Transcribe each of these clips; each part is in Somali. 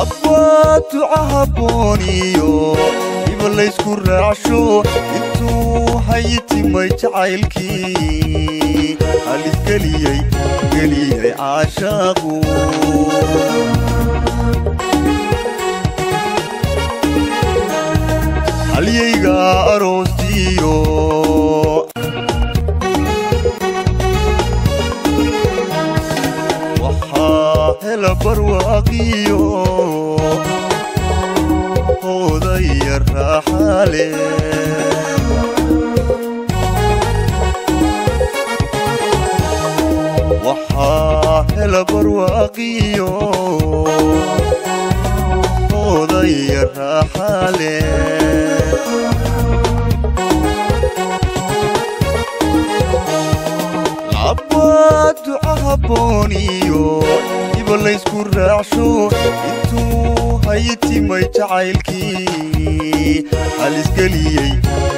Abbaatu cahabooniyo iba laysku raacsho intuu hayitimay jacaylkii halisgeliyey geliyey caashaaqu. Halyayga aroostiyo waxaa hela barwaaqiyo hoodaya raaxaale. Waxaa hela barwaaqiyo hoodaya raaxaale. Abbaadu cahabooniyo iba laysku raacsho intuu hayitimay jacaylkii halisgeliyey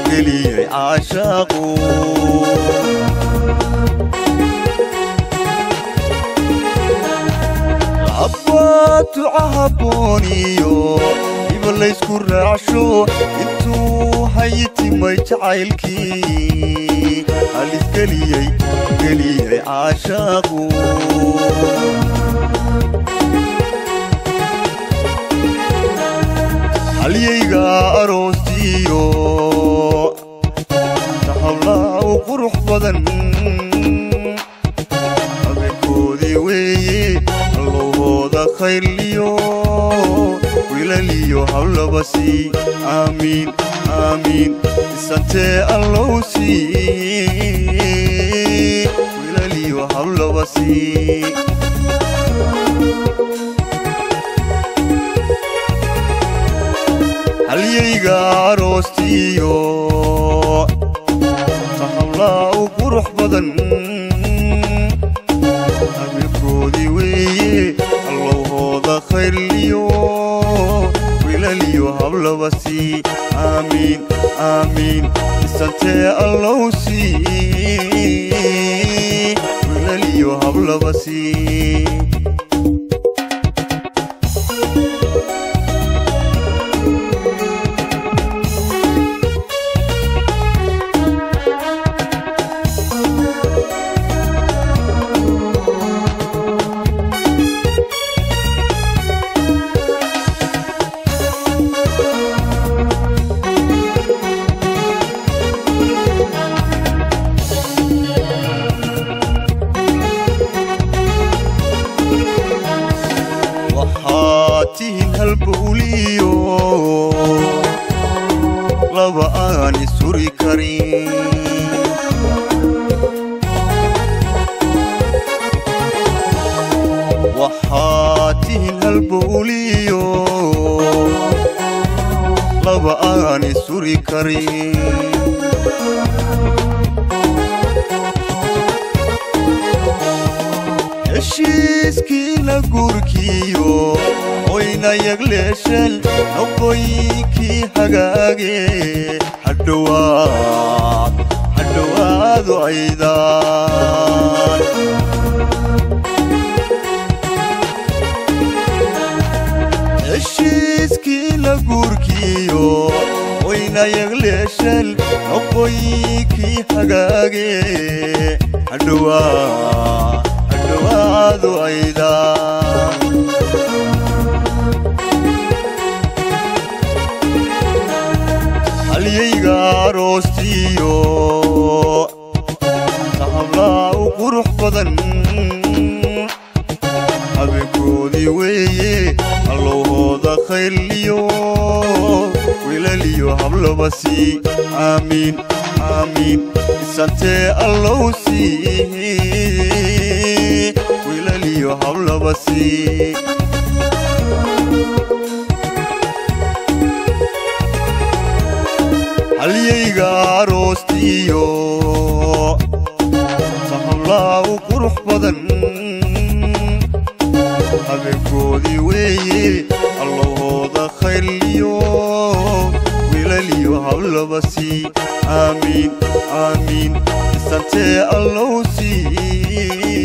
geliyey caashaaqu. Abbaadu cahabooniyo iba laysku raacsho intuu hayitimay jacaylkii halisgeliyey geliyey caashaaqu. Halyayga aroostiyo tahablaa u qurux badan habeenkoodii weeye allowhooda khayrliyo wiilaliyo hawlaba sii. Aamiin aamiin isantee allow sii wiilaliyo hawlaba sii. Halyayga aroostiyo tahablaa u qurux badan habeenkoodii weeye allowhooda khayrliyo wiilaliyo hablaba sii. Aamiin aamiin isantee allow sii wiilaliyo hablaba sii. Waxaa tihin halbowliyo laba aan isuri karin. Waxaa tihin halbowliyo laba aan isuri karin. Heshiiskiina guurkiyo oyna yagleesheen noqoyinkii hagaage hadhowaad hadhowaadu aydaan. Heshiiskiina guurkiyo oyna yagleesheen noqoyinkii hagaage hadhowaa hadhowaadu aydaan. Halyayga aroostiyo tahablaa u qurux badan habeenkoodii weeye allowhooda khayrliyo wiilaliyo hablaba sii. Aamiin aamiin isantee allow sii wiilaliyo hablaba sii. Halyayga aroostiyo tahablaa u qurux badan habeenkoodii weeye allowhooda khayrliyo wiilaliyo hablaba sii. Aamiin aamiin isantee allow sii.